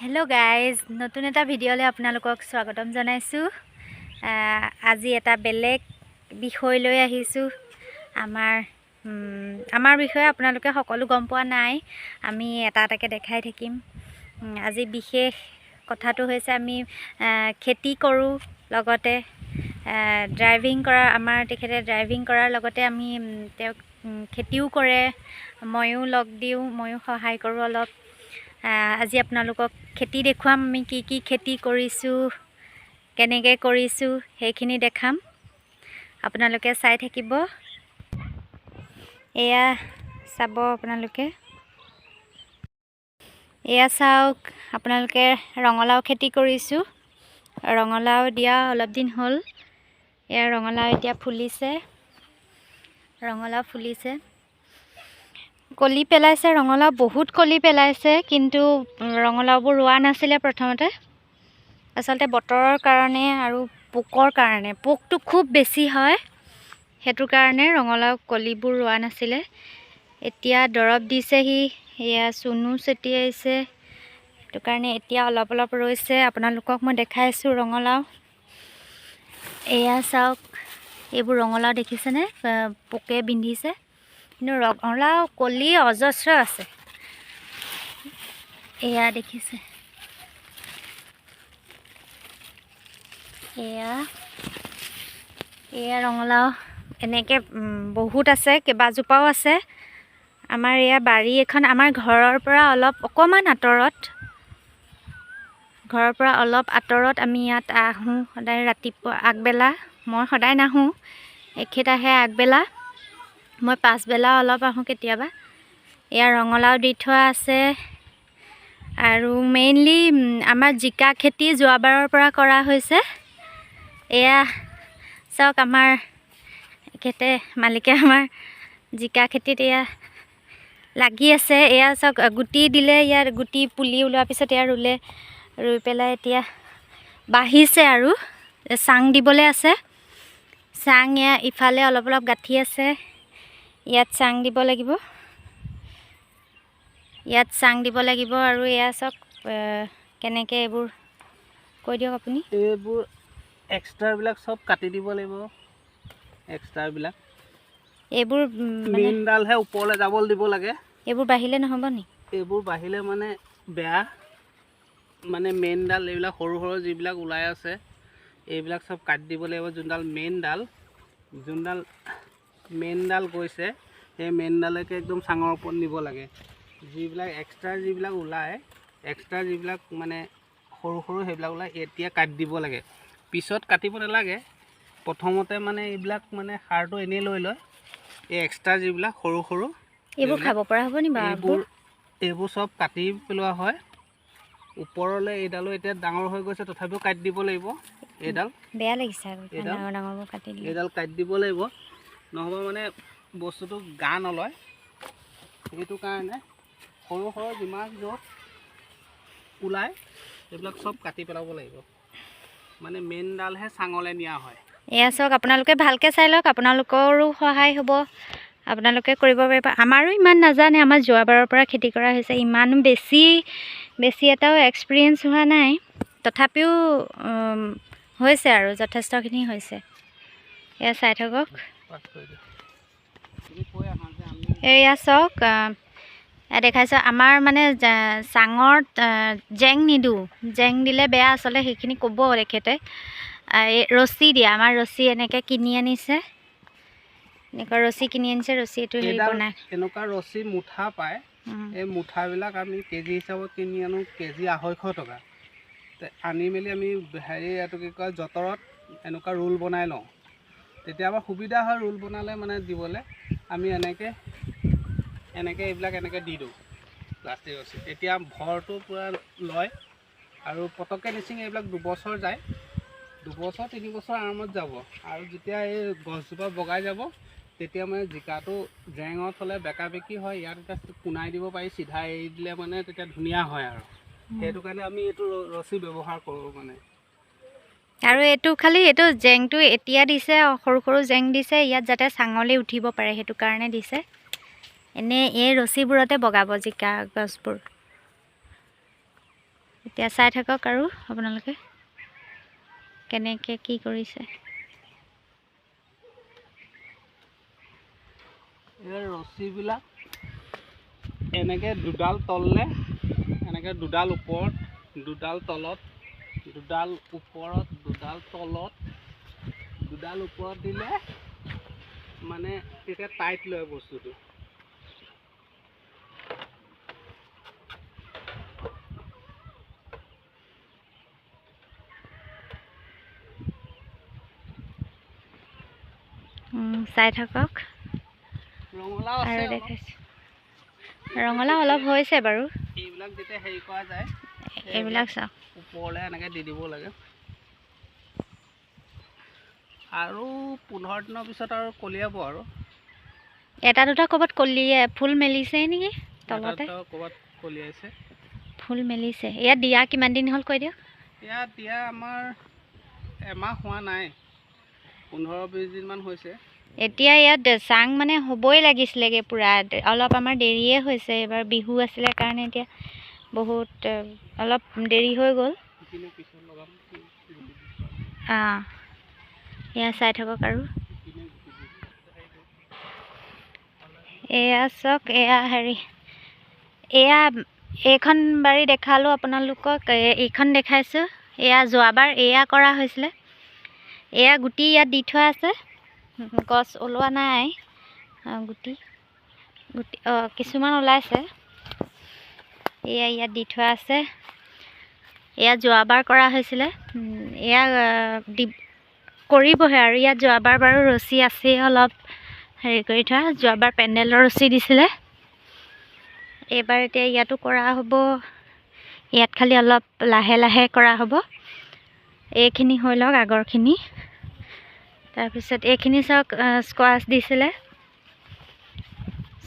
Hello' guys, নতুন এটা ভিডিঅ'লৈ আপোনালোকক স্বাগতম জনাইছোঁ। আজি এটা বেলেগ বিষয় লৈ আহিছোঁ। আমাৰ বিষয়ে আপোনালোকে সকলো গম পোৱা নাই, আমি এটা এটাকৈ দেখাই থাকিম। আজি বিশেষ কথাটো হৈছে আমি খেতি কৰোঁ, লগতে ড্ৰাইভিং কৰা, আমাৰ তেখেতে ড্ৰাইভিং কৰাৰ লগতে আমি তেওঁক খেতিও কৰে, ময়ো লগ দিওঁ, ময়ো সহায় কৰোঁ অলপ। আজি আপোনালোকক খেতি দেখুৱাম, আমি কি কি খেতি কৰিছোঁ, কেনেকৈ কৰিছোঁ, সেইখিনি দেখাম। আপোনালোকে চাই থাকিব। এয়া চাব আপোনালোকে, এয়া চাওক আপোনালোকে, ৰঙালাও খেতি কৰিছোঁ। ৰঙালাও দিয়া অলপ দিন হ'ল। এয়া ৰঙালাও এতিয়া ফুলিছে, ৰঙালাও ফুলিছে, কলি পেলাইছে। ৰঙালাও বহুত কলি পেলাইছে, কিন্তু ৰঙালাওবোৰ ৰোৱা নাছিলে প্ৰথমতে। আচলতে বতৰৰ কাৰণে আৰু পোকৰ কাৰণে, পোকটো খুব বেছি হয়, সেইটো কাৰণে ৰঙালাও কলিবোৰ ৰোৱা নাছিলে। এতিয়া দৰৱ দিছেহি, এয়া চূণো ছটিয়াইছে, সেইটো কাৰণে এতিয়া অলপ অলপ ৰৈছে। আপোনালোকক মই দেখাই আছোঁ ৰঙালাও। এয়া চাওক, এইবোৰ ৰঙালাও দেখিছেনে? পোকে বিন্ধিছে, কিন্তু ৰঙালাও কলি অজস্ৰ আছে। এয়া দেখিছে, এয়া এয়া ৰঙালাও এনেকৈ বহুত আছে, কেইবাজোপাও আছে। আমাৰ এয়া বাৰী এখন, আমাৰ ঘৰৰ পৰা অলপ অকণমান আঁতৰত, ঘৰৰ পৰা অলপ আঁতৰত। আমি ইয়াত আহোঁ সদায় ৰাতিপুৱা, আগবেলা। মই সদায় নাহোঁ, এখেত আহে আগবেলা, মই পাছবেলা অলপ আহোঁ কেতিয়াবা। এয়া ৰঙালাও দি থোৱা আছে। আৰু মেইনলি আমাৰ জিকা খেতি যোৱাবাৰৰ পৰা কৰা হৈছে। এয়া চাওক, আমাৰ এখেতে মালিকে আমাৰ জিকা খেতিত এয়া লাগি আছে। এয়া চাওক, গুটি দিলে, ইয়াৰ গুটি পুলি ওলোৱাৰ পিছত এয়া ৰুলে, ৰুই পেলাই এতিয়া বাঢ়িছে আৰু চাং দিবলৈ আছে। চাং এয়া ইফালে অলপ অলপ গাঁঠি আছে, ইয়াত চাং দিব লাগিব, ইয়াত চাং দিব লাগিব। আৰু এয়া চাওক, কেনেকৈ এইবোৰ কৈ দিয়ক আপুনি। এইবোৰ এক্সট্ৰাবিলাক চব কাটি দিব লাগিব, এক্সট্ৰাবিলাক। এইবোৰ মানে মেইনডালহে ওপৰলৈ যাবলৈ দিব লাগে। এইবোৰ বাঢ়িলে নহ'ব নি? এইবোৰ বাঢ়িলে মানে বেয়া, মানে মেইনডাল এইবিলাক সৰু সৰু যিবিলাক ওলাই আছে, এইবিলাক চব কাটি দিব লাগিব। যোনডাল মেইনডাল, যোনডাল মেইনডাল গৈছে, সেই মেইনডালকে একদম চাঙৰ ওপৰত নিব লাগে। যিবিলাক এক্সট্ৰা যিবিলাক ওলায়, এক্সট্ৰা যিবিলাক মানে সৰু সৰু সেইবিলাক ওলায়, এতিয়া কাটি দিব লাগে, পিছত কাটিব নালাগে। প্ৰথমতে মানে এইবিলাক মানে সাৰটো এনেই লৈ লয়, এই এক্সট্ৰা যিবিলাক সৰু সৰু। এইবোৰ খাব পৰা হ'ব নি বাৰু? এইবোৰ এইবোৰ চব কাটি পেলোৱা হয় ওপৰলৈ। এইডালো এতিয়া ডাঙৰ হৈ গৈছে, তথাপিও কাটি দিব লাগিব এইডাল। বেয়া লাগিছে আকৌ। এইডাল? ডাঙৰ ডাঙৰবোৰ কাটি দিলে। এইডাল কাটি দিব লাগিব, নহ'ব মানে বস্তুটো গা নলয়। সেইটো কাৰণে সৰু সৰু যিমান য'ত ওলায়, এইবিলাক চব কাটি পেলাব লাগিব, মানে মেইনডালহে চাঙলৈ নিয়া হয়। এয়া চাওক, আপোনালোকে ভালকৈ চাই লওক, আপোনালোকৰো সহায় হ'ব, আপোনালোকে কৰিব পাৰিব। আমাৰো ইমান নাজানে, আমাৰ যোৱাবাৰৰ পৰা খেতি কৰা হৈছে, ইমানো বেছি বেছি এটাও এক্সপিৰিয়েঞ্চ হোৱা নাই, তথাপিও হৈছে আৰু যথেষ্টখিনি হৈছে। এয়া চাই থাকক। পাছ কৰি দিয়া, তুমি কৈ আহা যে আমি এয়া চাওক, এয়া দেখাইছোঁ। আমাৰ মানে চাঙত জেং নিদিওঁ, জেং দিলে বেয়া আচলতে, সেইখিনি ক'ব তেখেতে। এই ৰছী দিয়া, আমাৰ ৰছী এনেকৈ কিনি আনিছে, এনেকুৱা ৰছী কিনি আনিছে, ৰছী এইটো হেৰি এইডাল বনাই। এনেকুৱা ৰছী মুঠা পায়। এই মুঠাবিলাক আমি কেজি হিচাপত কিনি আনো, কেজি 250 টকা। তে আনি মেলি আমি হেৰি এইটো কি কয়, যঁতৰত এনেকুৱা ৰোল বনাই লওঁ, তেতিয়া আমাৰ সুবিধা হয়। ৰোল বনালে মানে দিবলৈ আমি এনেকৈ এনেকৈ এইবিলাক এনেকৈ দি দিওঁ প্লাষ্টিক ৰছী, তেতিয়া ভৰটো পূৰা লয় আৰু পটককৈ নিচিঙে। এইবিলাক 2 বছৰ যায়, 2 বছৰ 3 বছৰ আৰামত যাব। আৰু যেতিয়া এই গছজোপা বগাই যাব, তেতিয়া মানে জিকাটো জেঙত হ'লে বেকা বেকি হয়, ইয়াত এতিয়া পোনাই দিব পাৰি, চিধা এৰি দিলে মানে তেতিয়া ধুনীয়া হয়। আৰু সেইটো কাৰণে আমি এইটো ৰছী ব্যৱহাৰ কৰোঁ মানে। আৰু এইটো খালি এইটো জেংটো এতিয়া দিছে, সৰু সৰু জেং দিছে ইয়াত, যাতে চাঙলৈ উঠিব পাৰে সেইটো কাৰণে দিছে। এনেই এই ৰছীবোৰতে বগাব জিকা গছবোৰ। এতিয়া চাই থাকক আৰু আপোনালোকে কেনেকৈ কি কৰিছে। এই ৰছীবিলাক এনেকৈ দুডাল তললে, এনেকৈ দুডাল ওপৰত, দুডাল তলত, দুডাল ওপৰত, দুডাল তলত, দুডাল ওপৰত দিলে মানে তেতিয়া টাইট লয় বস্তুটো। চাই থাকক। ৰঙালাও আৰু আছে অলপ। দেখাইছোঁ, ৰঙালাও অলপ হৈছে বাৰু। এইবিলাক যেতিয়া হেৰি কৰা যায়, এইবিলাক চাওক, ওপৰলৈ এনেকৈ দি দিব লাগে। আৰু 15 দিনৰ পিছত আৰু কলিয়াব আৰু। এটা দুটা ক'ৰবাত কলিয়ে ফুল মেলিছে নেকি তলতে? ক'ৰবাত কলিয়াইছে, ফুল মেলিছে। ইয়াত দিয়া কিমান দিন হ'ল কৈ দিয়ক? ইয়াত দিয়া আমাৰ এমাহ হোৱা নাই, 15-20 দিনমান হৈছে। এতিয়া ইয়াত চাং মানে হ'বই লাগিছিলেগৈ পূৰা, অলপ আমাৰ দেৰিয়ে হৈছে। এইবাৰ বিহু আছিলে কাৰণে এতিয়া বহুত অলপ দেৰি হৈ গ'ল। এয়া চাই থাকক আৰু। এয়া চাওক, এয়া হেৰি, এয়া এইখন বাৰী দেখালোঁ আপোনালোকক, এইখন দেখাইছোঁ। এয়া যোৱাবাৰ এয়া কৰা হৈছিলে। এয়া গুটি ইয়াত দি থোৱা আছে, গছ ওলোৱা নাই। গুটি গুটি কিছুমান ওলাইছে। এয়া ইয়াত দি থোৱা আছে। এয়া যোৱাবাৰ কৰা হৈছিলে। এয়া কৰিবহে আৰু। ইয়াত যোৱাবাৰ বাৰু ৰছী আছেই অলপ হেৰি কৰি থোৱা, যোৱাবাৰ পেণ্ডেলৰ ৰছী দিছিলে। এইবাৰ এতিয়া ইয়াতো কৰা হ'ব। ইয়াত খালি অলপ লাহে লাহে কৰা হ'ব। এইখিনি হৈ লওক আগৰখিনি। তাৰপিছত এইখিনি চাওক, স্কোৱাচ দিছিলে।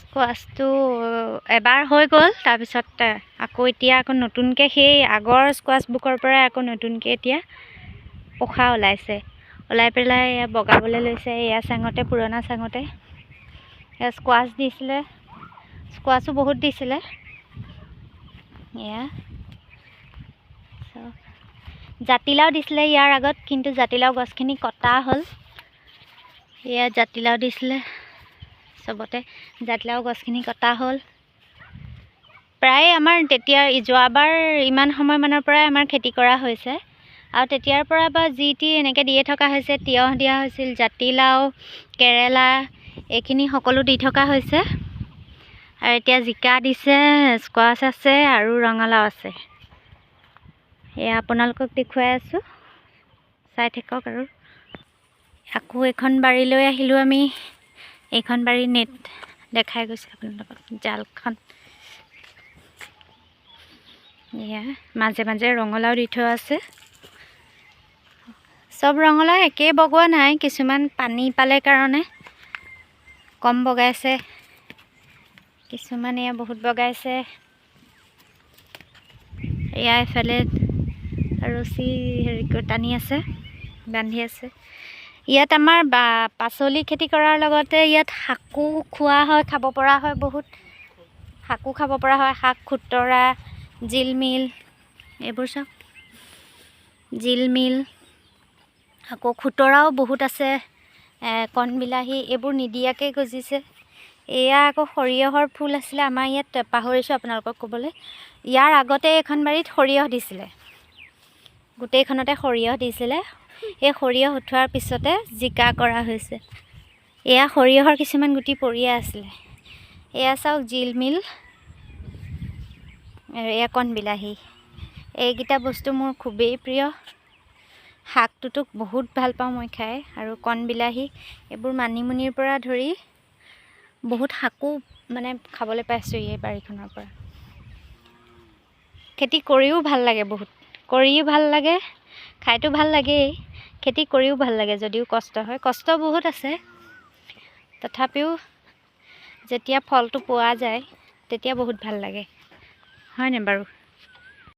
স্কোৱাচটো এবাৰ হৈ গ'ল। তাৰপিছত আকৌ এতিয়া আকৌ নতুনকৈ সেই আগৰ স্কোৱাচ বুকৰ পৰাই আকৌ নতুনকৈ এতিয়া পোখা ওলাইছে। ওলাই পেলাই এয়া বগাবলৈ লৈছে। এয়া চাঙতে, পুৰণা চাঙতে এয়া স্কোৱাচ দিছিলে। স্কোৱাচো বহুত দিছিলে। এয়া জাতিলাও দিছিলে ইয়াৰ আগত, কিন্তু জাতিলাও গছখিনি কটা হ'ল। এয়া জাতিলাও দিছিলে চবতে, জাতিলাও গছখিনি কটা হ'ল। প্ৰায় আমাৰ তেতিয়া যোৱাবাৰ ইমান সময়মানৰ পৰাই আমাৰ খেতি কৰা হৈছে। আৰু তেতিয়াৰ পৰা বা যি টি এনেকৈ দিয়ে থকা হৈছে। তিয়ঁহ দিয়া হৈছিল, জাতিলাও, কেৰেলা, এইখিনি সকলো দি থকা হৈছে। আৰু এতিয়া জিকা দিছে, স্কোৱাচ আছে আৰু ৰঙালাও আছে। এয়া আপোনালোকক দেখুৱাই আছোঁ, চাই থাকক আৰু। আকৌ এইখন বাৰীলৈ আহিলোঁ আমি। এইখন বাৰীৰ নেট দেখাই গৈছে আপোনালোকক, জালখন। এয়া মাজে মাজে ৰঙালাও দি থোৱা আছে। চব ৰঙালাও একেই বগোৱা নাই, কিছুমান পানী পালে কাৰণে কম বগাইছে, কিছুমান এয়া বহুত বগাইছে। এয়া এফালে ৰছী হেৰি কৰি টানি আছে, বান্ধি আছে। ইয়াত আমাৰ পাচলি খেতি কৰাৰ লগতে ইয়াত শাকো খোৱা হয়, খাব পৰা হয়। বহুত শাকো খাব পৰা হয়, শাক খুতৰা, জিলমিল, এইবোৰ চব জিলমিল। আকৌ খুতৰাও বহুত আছে, কণবিলাহী এইবোৰ নিদিয়াকৈ গজিছে। এয়া আকৌ সৰিয়হৰ ফুল আছিলে আমাৰ ইয়াত, পাহৰিছোঁ আপোনালোকক ক'বলৈ। ইয়াৰ আগতে এইখন বাৰীত সৰিয়হ দিছিলে, গোটেইখনতে সৰিয়হ দিছিলে। এই সৰিয়হ উঠোৱাৰ পিছতে জিকা কৰা হৈছে। এয়া সৰিয়হৰ কিছুমান গুটি পৰিয়ে আছিলে। এয়া চাওক জিলমিল আৰু এয়া কণবিলাহী। এইকেইটা বস্তু মোৰ খুবেই প্ৰিয়। শাকটোতো বহুত ভাল পাওঁ মই খাই। আৰু কণবিলাহী এইবোৰ মানিমুনিৰ পৰা ধৰি বহুত শাকো মানে খাবলৈ পাইছোঁ এই বাৰীখনৰ পৰা। খেতি কৰিও ভাল লাগে, বহুত কৰিও ভাল লাগে, খাইতো ভাল লাগেই, খেতি কৰিও ভাল লাগে যদিও কষ্ট হয়। কষ্ট বহুত আছে, তথাপিও যেতিয়া ফলটো পোৱা যায় তেতিয়া বহুত ভাল লাগে, হয়নে বাৰু?